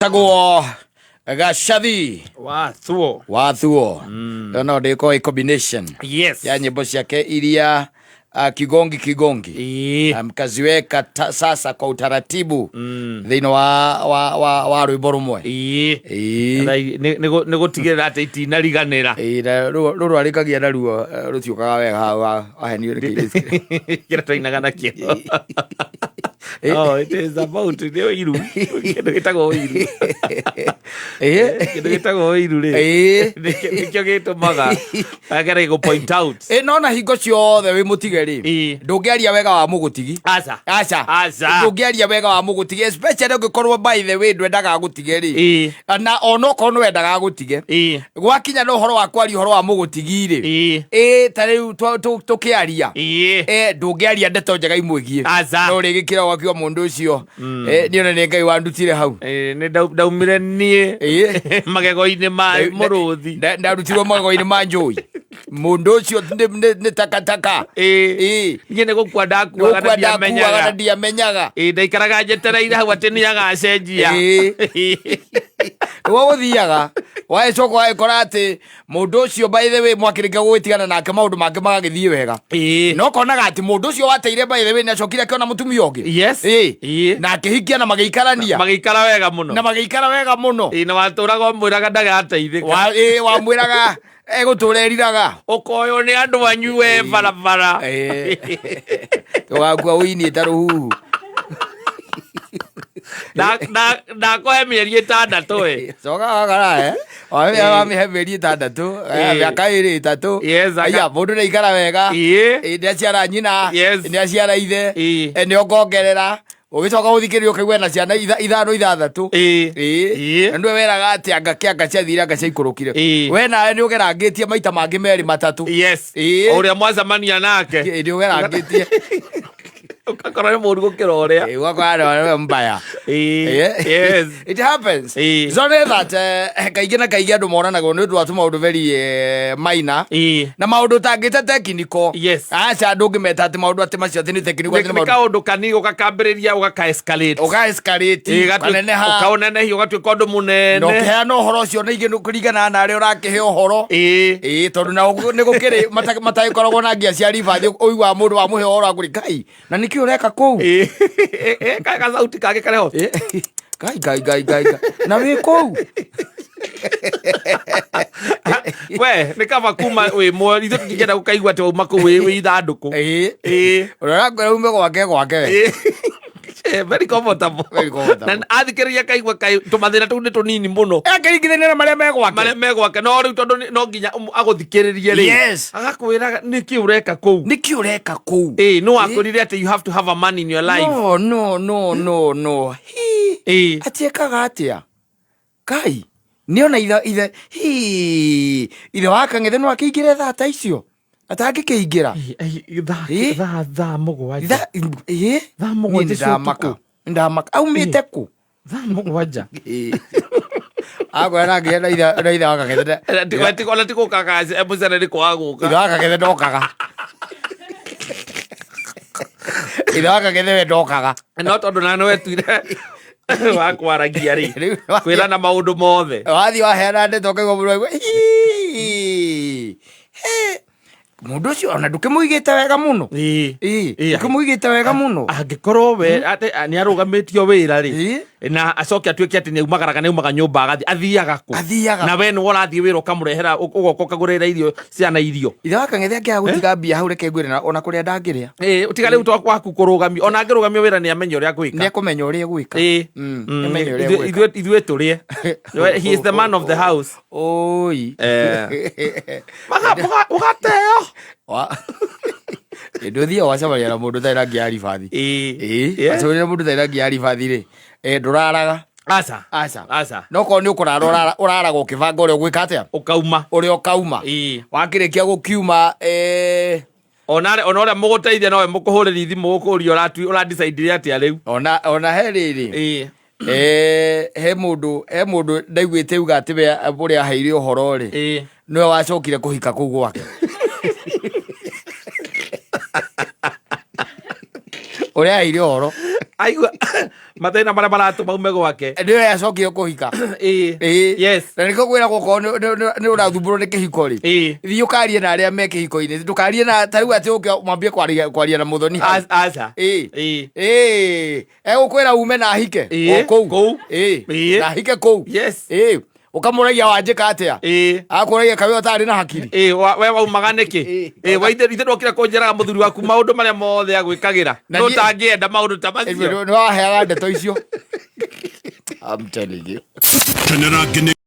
Tagwo Gacathi Wathuo. Wathuo. No ndĩkorwo ĩ combination ya nyĩmbo ciake iria kigongi kigongi. Mkaziweka sasa kwa utaratibu thĩinĩ wa rwĩmbo rũmwe. Nĩ gũtigĩrĩra atĩ itinariganĩra. Ĩĩ, na rũrũ arĩkagia naruo rũtiũkaga wega hau wahenio nĩ kĩirĩtu. Kĩrĩa twainaga nakĩo. Oh, it is about nĩ ũiru. Kĩndũ gĩtagwo ũiru. Kĩndũ gĩtagwo ũiru rĩ. Nĩkĩo gĩtũmaga agere gũ point out. Ĩ, no na hingo ciothe wĩ mũtige rĩ, ndũngĩaria wega wa mũgũtigi. Aca. Aca. Aca. Ndũngĩaria wega wa mũgũtigi, especially ũngĩkorwo, by the way, ndwendaga agũtige rĩ. Na onokorwo nĩ wendaga agũtige, gwakinya nĩ ũhoro wa kwaria ũhoro wa mũgũtigi rĩ, ĩ ta rĩu tũkĩaria, ndũngĩaria ndeto njega imwĩgiĩ. Aca. No ũrĩgĩkĩra ũgakiuga mũndũ ũcio, niĩ ona nĩ Ngai wandutire hau. Nĩ ndaumire niĩ magego-inĩ ma mũrũthi. Ndarutirwo magego-inĩ ma njũi. Mũndũ ũcio nĩ takataka. Niĩ nĩ gũkua ndakuaga na Gũkua ndakuaga na ndiamenyaga. Ndiamenyaga. Ndaikaraga njetereire hau atĩ nĩ agacenjia. Nĩguo gũthiaga, wagĩcoka ũgagĩkora atĩ mũndũ ũcio, by the way, mwakĩrĩkia gũgĩtigana nake, maũndũ make magagĩthiĩ wega, no konaga atĩ mũndũ ũcio wateire, by the way, nĩ acokire akĩona mũtumia ũngĩ. Na akĩhikia na magĩikarania. Magĩikara wega mũno. Na magĩikara wega mũno. Na watũraga ũmwĩraga ndagateithĩka. Wamwĩraga egũtũra eriraga. Ũkoywo nĩ andũ anyu we barabara. Tũgakua ũinie ta rũhuhu. Ndakũhe mĩeri 6 we. Coka wakara wamĩhe mĩeri 6, mĩaka 2, 3. Aya, mũndũ nĩ aikara wega. Nĩ aciara nyina. Nĩ aciara ithe. Nĩ ongongerera ũgĩcoka gũthikĩrĩria ũkaigua na ciana 5, 6. Na nĩwe weraga atĩ anga kĩanga ciathire, anga ciaikũrũkire. We nawe nĩ ũgerangĩtie maita mangĩ merĩ, matatũ. O ũrĩa mwacemania nake. Nĩ ũgerangĩtie. Ũgakora nĩ mũru gũkĩra ũrĩa. Ũgakora nĩwe mbaya. It happens. It's only that kaingĩ na kaingĩ andũ moranagwo nĩ ũndũ wa tũmaũndũ very minor na maũndũ ũtangĩte technical. Aca, ndũngĩmeta atĩ maũndũ atĩ macio atĩ nĩ technical, atĩ nĩ nĩ maũndũ kaũndũ kanini ũgakambĩrĩria ũgaka escalate. Ũga escalate, ũkaneneha. Ũkaũnenehia ũgatuĩka ũndũ Na mũnene. ũkĩheana ũhoro ũcio nĩ ingĩ kũringana na arĩa ũrakĩhe ũhoro. Ĩĩ, tondũ na nĩ gũkĩrĩ matagĩkoragwo na ngia cia ribathi, ũiguaga mũndũ wamũhe ũhoro akũrĩ Ngai na nĩkĩ ũreka kũu. Gacauti kangĩ karĩ ho. Ngai, Ngai, Ngai, Ngai, Ngai. Na wĩ kũu. We nĩ kaba kuma wĩ mwe, ithuĩ tũtingĩenda gũkaigua atĩ wauma kũu wĩ ithandũkũ. Ũrĩa ũrakwĩra ume gwake gwake we. Very comfortable. Very comfortable. Na athikĩrĩria kaigua kai tũmathĩna tũu nĩ tũnini mũno. Akĩringithania na marĩa me gwake. Marĩa me gwake, no rĩu tondũ no nginya agũthikĩrĩrie rĩ, agakwĩra nĩkĩ ũreka kũu. Nĩkĩ ũreka kũu. Ĩĩ, no akwĩrire atĩ you have to have a man in your life. No, no, no, no, no. Hi. Atĩ ekaga atĩa kai nĩ ona ithe hi ithe wa kang'ethe no akĩingĩre thaa ta icio atangĩkĩingĩra. Thaa 7. Thaa Niĩ 7 nĩ cia ndamaka. ũtukũ. Nĩ ndamaka aumĩte kũ. Thaa 7. Akwĩra nangĩgĩa na ithe wa kang'ethe Ona ti gũkaga mũcere nĩ kwaga gũka. Ithe wa kang'ethe ndokaga, ithe wa kang'ethe we ndokaga. No tondũ na nĩwetuire wa kwaragia rĩ, Rĩu kwĩrana maũndũ mothe. Wathiĩ waheana ndeto ũkaigua mũndũ aigua, "Hii, he." Mũndũ ũcio ona ndũkĩmũigĩte wega mũno. Ndũkĩmũigĩte wega mũno. Angĩkorwo we atĩ nĩ arũgamĩtio wĩra rĩ, na acoke atuĩke atĩ nĩ aumagaraga, nĩ aumaga nyũmba agathiĩ, athiaga kũ? Athiaga Na we nĩwe ũrathiĩ wĩra ũkamũrehera, ũgoka ũkagũrĩra irio ciana irio. Ithe wa kang'ethe angĩaga gũtiga mbia hau, reke ngwĩre, na ona kũrĩa ndangĩrĩa. Ũtiga rĩu to waku kũrũgamio, ona angĩrũgamio wĩra nĩ amenya ũrĩa Nĩ gwĩka. ekũmenya ũrĩa egwĩka. Nĩ amenya ũrĩa egwĩka. Ithuĩ tũrĩe. He is the man of the house. Oi. Ũgateo. Ndũthiaga wacemania na mũndũ ũtarĩ na ngia ya ribathi. Wacemania na mũndũ ũtarĩ na ngia ya ribathi rĩ, ndũraraga. Aca. Aca. Aca. No korwo nĩ ũkũrara, ũraraga ũkĩbanga ũrĩa ũgwĩka atĩa. Ũkauma. Ũrĩa ũkauma. Wakĩrĩkia gũkiuma, Ona ũrĩa mũgũteithia nowe mũkũhũrĩri thimũ gũkũria ũradecide atĩa rĩu. Ona he rĩrĩ, he mũndũ ndaiguĩte uga atĩ we ũrĩa aheire ũhoro rĩ, nĩwe wacokire kũhika kũu gwake, ũrĩa aheire ũhoro. Aigua mathĩna marĩa maratũma ume gwake. Nĩyo acokire kũhika. Ĩĩ. Yes. Na nĩkĩo kwĩragwo okorwo nĩ ũrathumbũrwo nĩ kĩhiko rĩ, thiĩ ũkarie na arĩa me kĩhiko-inĩ, ndũkarie na ta rĩu atĩ ũke mwambie kwaria na mũthoni hau. Aca. Ĩĩ. Ĩĩ. Egũkwĩra ume na ahike Ĩĩ, o kũu. Kũu. Ĩĩ. Ĩĩ. Na ahike kũu. Yes. Ĩĩ. Ũkamũragia wanjĩka atĩa? Akũragia kaĩ we ũtarĩ na hakiri? Ĩĩ, we waumaga nĩkĩ? Ĩĩ. Ĩĩ, wa ithe ndokire kũnjĩraga mũthuri waku maũndũ marĩa mothe agwĩkagĩra. Na No ũtangĩenda maũndũ ta macio. Nĩ waheaga ndeto icio. I'm telling you. Kenera ngene.